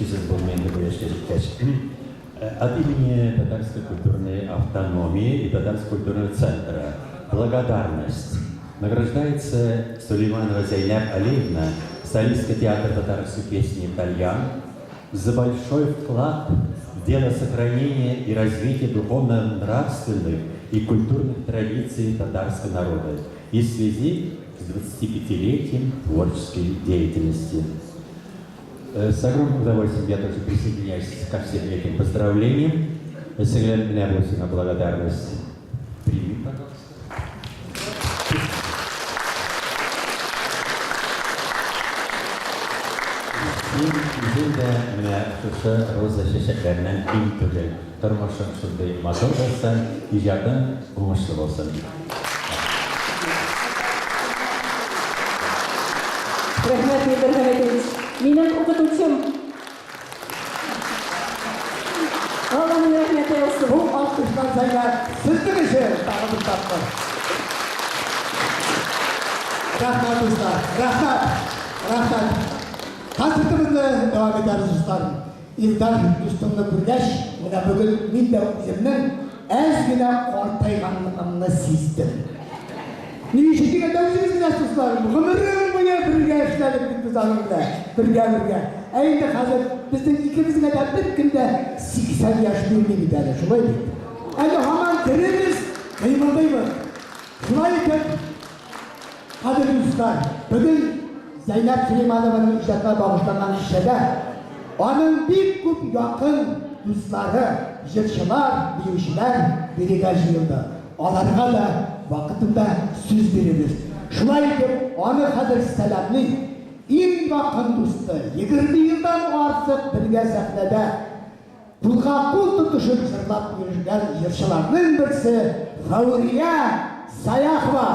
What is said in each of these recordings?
Эчүсез булмый инде бу яшькә җиткәч. От имени Татарской культурной автономии и Татарского культурного центра благодарность. Награждается Сулейманова Зәйнәб Алиевна, солистка театра татарской песни «Тальян», за большой вклад в дело сохранения и развития духовно-нравственных и культурных традиций татарского народа и в связи с 25-летием творческой деятельности. С огромным удовольствием я тоже присоединяюсь ко всем этим поздравлениям. Сеңлем, менә бу сиңа благодарность. Прими, пожалуйста. Син үзең дә менә шушы роза чәчәкләреннән ким түгел. Тормышың шундый матур булсын, иҗатың уңышлы булсын. Рәхмәт, Илдар Хәмәтович. Минем укытучым. Алланың рәхмәте яусын. Бу алкышлар Зәйнәб сезнең өчен тагы бер тапкыр. Рәхмәт, дуслар, рәхмәт, рәхмәт. Концертыбызны дәвам итәбез, дуслар. Илдар дустымны күргәч, менә бүген мин дә үземнең әз генә картайганлыгымны сиздем. Ни өчен дигәндә, үзегез беләсез, дусларым, гомерем буе бергә эшләдек бит без аның белән, бергә-бергә. Ә инде хәзер безнең икебезгә дә беркем дә 80 яшь бирми бит әле, шулай бит? Әле һаман теребез, кыймылдыйбыз. Шулай итеп, кадерле дуслар, бүген Зәйнәб Сөләйманованың иҗатына багышланган кичәдә аның бик күп якын дуслары, җырчылар, биючеләр бирегә җыелды. Аларга да вакытында сүз бирербез. Шулай итеп, аны хәзер сәламлим. Иң якын дусты, 20 елдан артык бергә сәхнәдә кулга-кул тотышып җырлап йөргән җырчыларның берсе Фәүрия Сәяхова!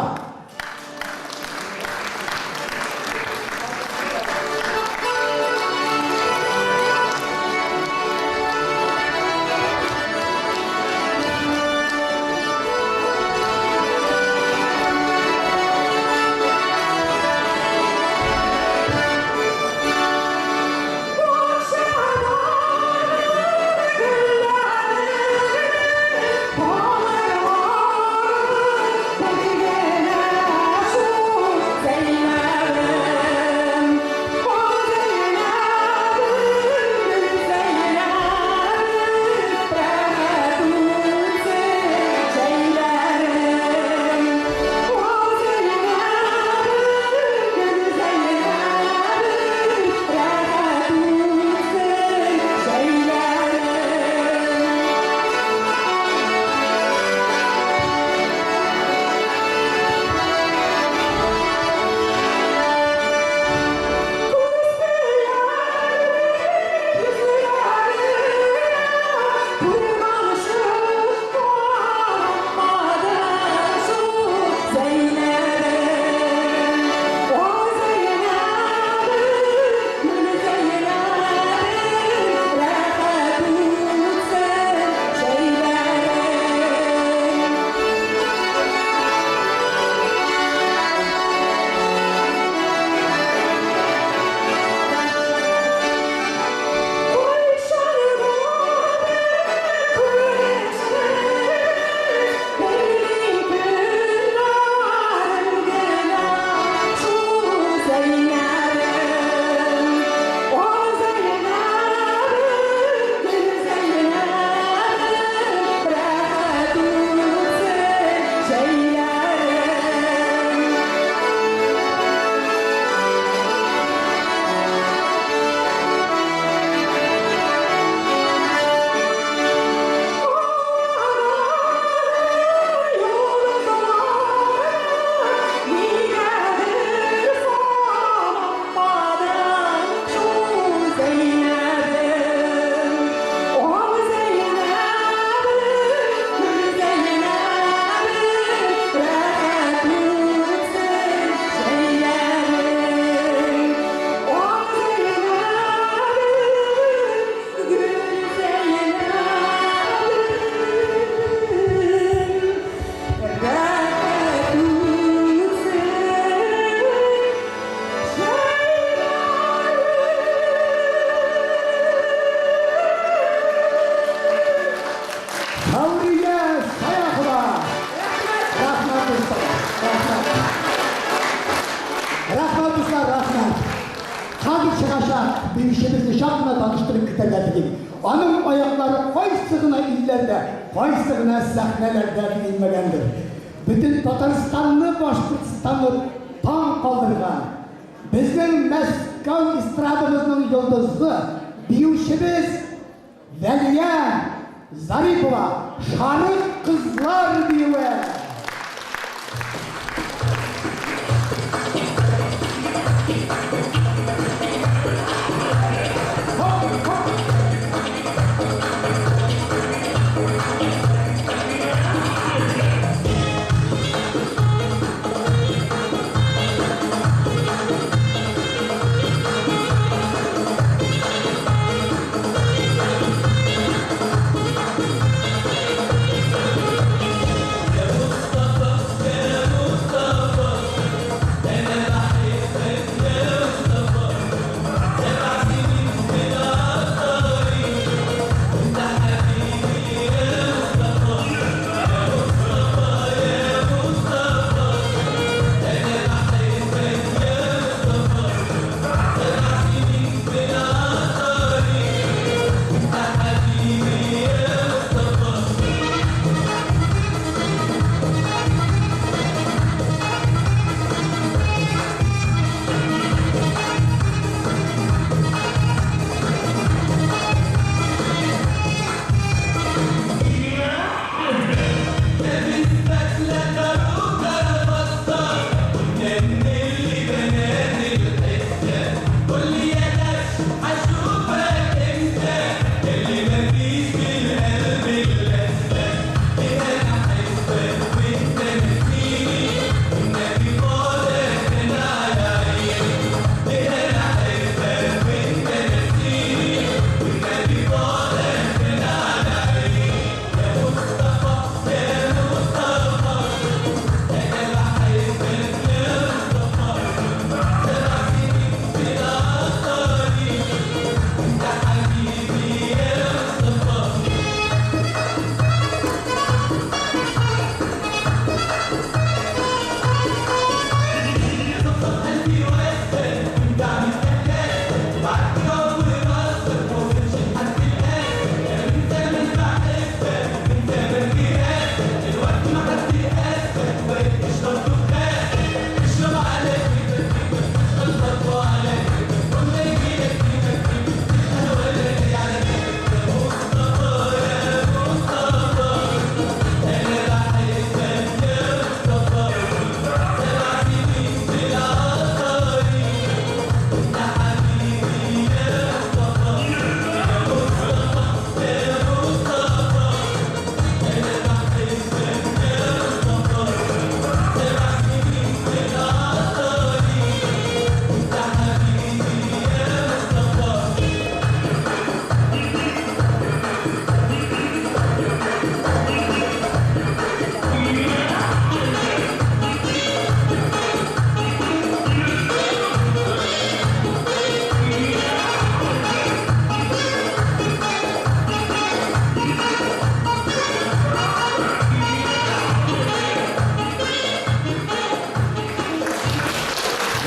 Бакчада гөлләре, чыгачак биючебезне чак кына таныштырып китәргә телим. Аның аяклары кайсы гына илләрдә, кайсы гына сәхнәләрдә биелмәгәндер. Бөтен Татарстанны, Башкортстанны таң калдырган, безнең Мәскәү эстрадабызның йолдызы, биючебез Вәлия Зарипова, Шарык кызлар биюе!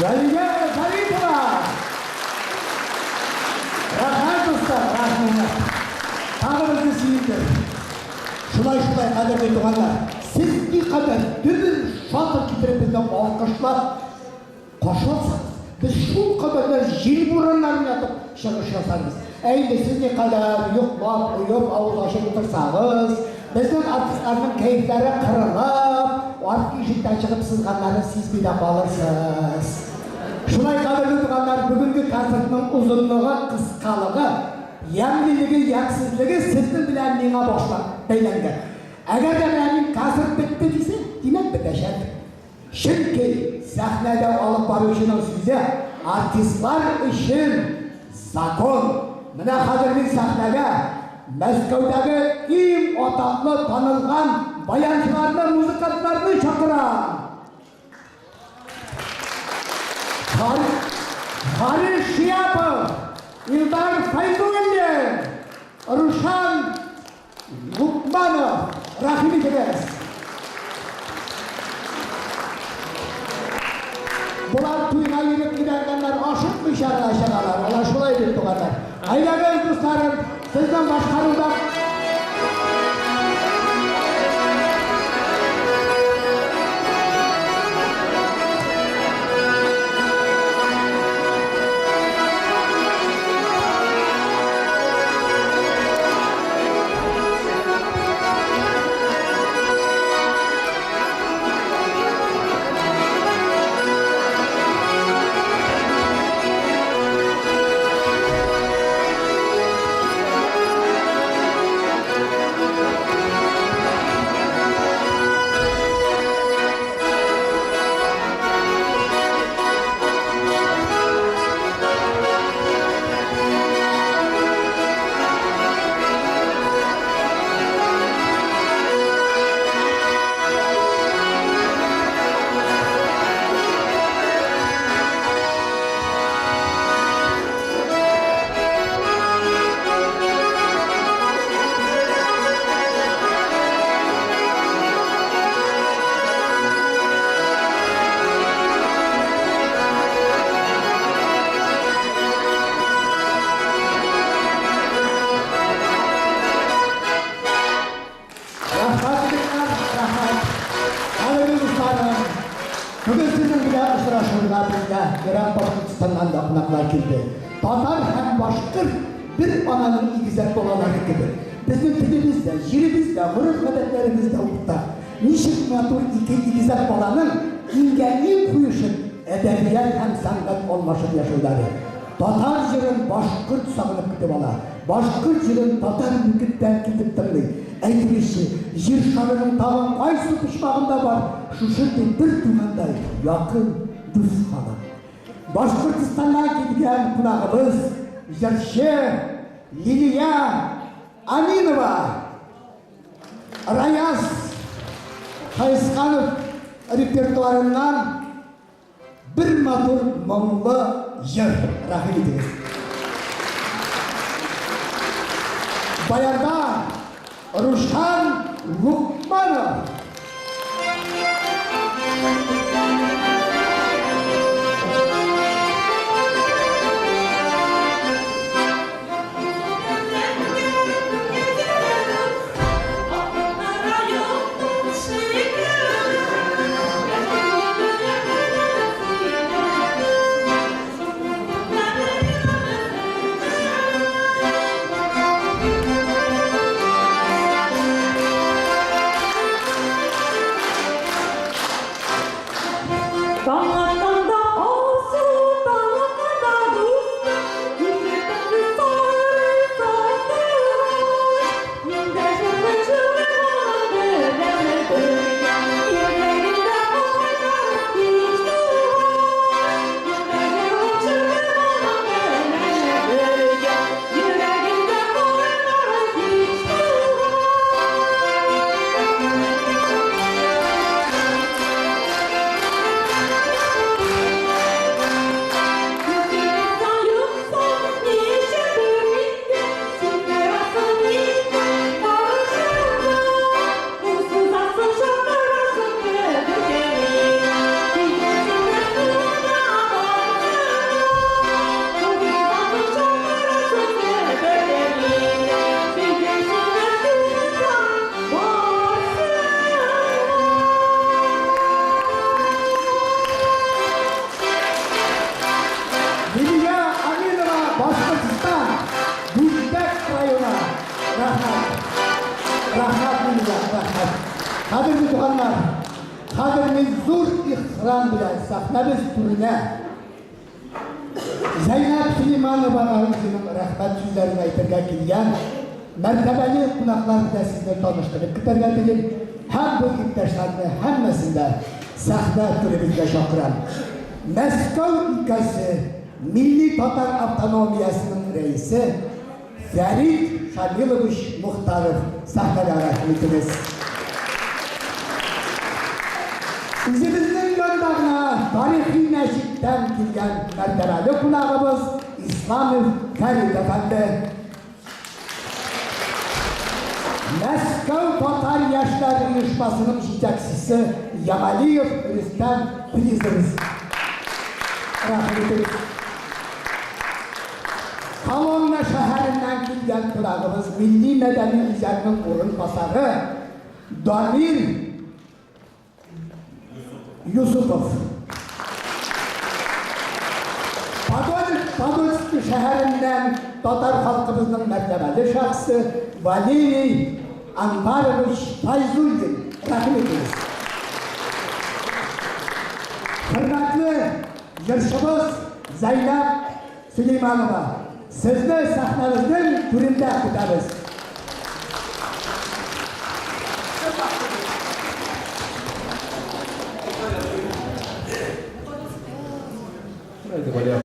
Вәлия Зарипова! Рәхмәт, дуслар, рәхмәт. Тагы безне сөендер. Шулай, шулай, кадерле туганнар. Сез никадәр дөбер шатыр китереп безне алкышлап каршы алсагыз, без шул кадәрләр җил бураннарын ятып чыгыш ясарбыз. Ә инде сез никадәр йоклап, оеп, авыз ачып утырсагыз, безнең артистларның кәефләре кырылып, арткы ишектән чыгып сызганнарын сизми дә калырсыз. Шулай, кадерле туганнар, бүгенге концертның озынлыгы, кыскалыгы, ямьлелеге, ямьсезлеге сезнең белән миңа башлап бәйләнгән. Әгәр дә менә мин концерт бетте дисәм, димәк, бетәчәк. Чөнки сәхнәдә алып баручының сүзе артистлар өчен закон. Менә хәзер мин сәхнәгә Мәскәүдәге иң атаклы, танылган баянчыларны, музыкантларны чакырам. Харис Шиапов, Илдар Фәйзуллин, Рушан Лукманов, рәхим итегез. Болар туйга йөреп өйләнгәннәр. егетләр ашыкмыйча гына чыгалар. Алар шулай бит, туганнар. Әйдәгез, дусларым, сезнең башкаруда Рәхмәт, егетләр, рәхмәт. Кадерле дусларым, бүген сезнең белән очрашырга безгә ерак Башкортстаннан да кунаклар килде. Татар һәм башкорт бер ананың игезәк балалары кебек. Безнең телебез дә, җиребез дә, гореф-гадәтләребез дә уртак. Ничек матур ике игезәк баланың иңгә-иң куешып, әдәбият һәм сәнгать алмашып яшәүләре. Татар җырын башкорт сагынып көтеп ала. Башкорт җырын татар мөкиббән китеп тыңлый. Әйтегезче, Җир шарының тагын кайсы почмагында бар шушындый бер тугандай якын, дус халык? Башкортстаннан килгән кунагыбыз, җырчы Лилия Аминова! Раяз Хайсканов репертуарыннан Бер матур моңлы җыр, рәхим итегез. Баянда Рушан Лукманов. Лилия Аминова, Башкортстан, Бүздәк районы. Рәхмәт. Рәхмәт, Лилия, рәхмәт. Кадерле туганнар, хәзер мин зур ихтирам белән сәхнәбез түренә Зәйнәб Сөләймановага үзенең рәхмәт сүзләрен әйтергә килгән мәртәбәле кунаклар белән сезне таныштырып китәргә телим һәм бу иптәшләрне һәммәсен дә сәхнә түребезгә чакырам. Мәскәү өлкәсе милли татар автономиясенең рәисе Фәрит Шамилович Мохтаров сәхнәгә рәхим итегез. Үзебезнең янда гына тарихи мәчеттән килгән мәртәбәле кунагыбыз Исламов Фәрит әфәнде. Мәскәү татар яшьләр оешмасының җитәкчесе Ямалиев Рөстәм Филизович. Рәхим итегез. килгән кунагыбыз Милли мәдәни үзәкнең урынбасары Дамир Юсупов. Подольск, Подольск шәһәреннән татар халкыбызның мәртәбәле шәхесе Валерий Анварович Файзуллин. Рәхим итегез. Хөрмәтле җырчыбыз Зәйнәб Сөләйманова, сезне сәхнәбезнең түрендә көтәбез.